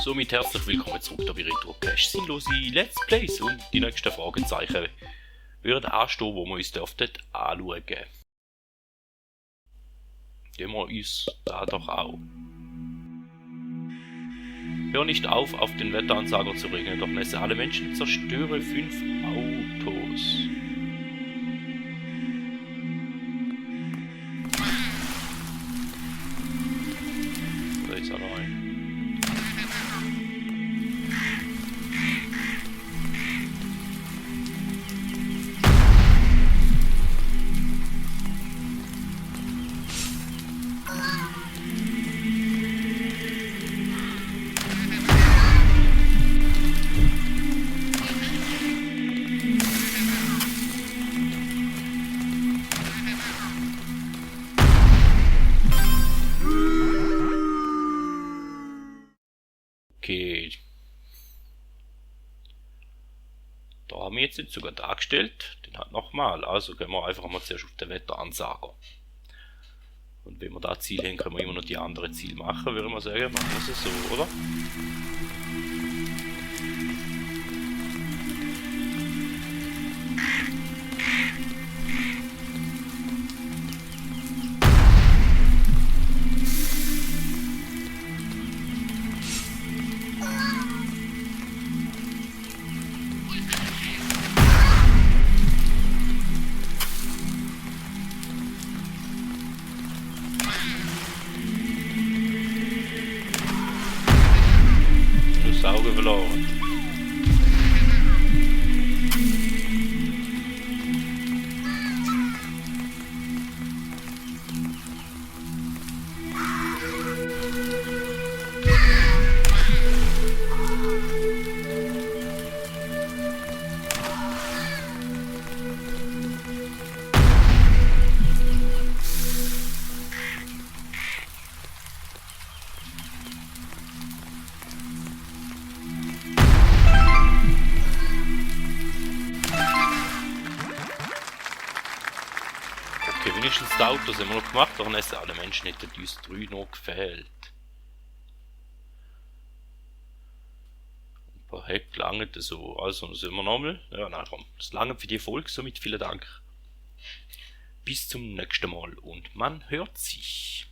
somit herzlich willkommen zurück da bei Retrocache. Sinnlose Let's Plays und die nächsten Fragezeichen würden anstehen, wo wir uns dürften anschauen. Gehen wir uns da doch auch. Hör nicht auf den Wetteransager zu regeln, doch nässe alle Menschen, zerstöre 5 Autos. Da ist er rein. Okay. Da haben wir jetzt den sogar dargestellt. Den hat nochmal. Also gehen wir einfach mal zuerst auf den Wetteransager. Und wenn wir da Ziel haben, können wir immer noch die anderen Ziele machen, würde man sagen. Machen wir es so, oder? Auge verloren. Okay, wenigstens das Auto haben wir noch gemacht, aber dann alle Menschen hätten uns 3 noch gefehlt. Ein paar Heck langen so, also sind wir nochmal. Ja, nein, komm, das lange für die Folge, somit vielen Dank. Bis zum nächsten Mal und man hört sich.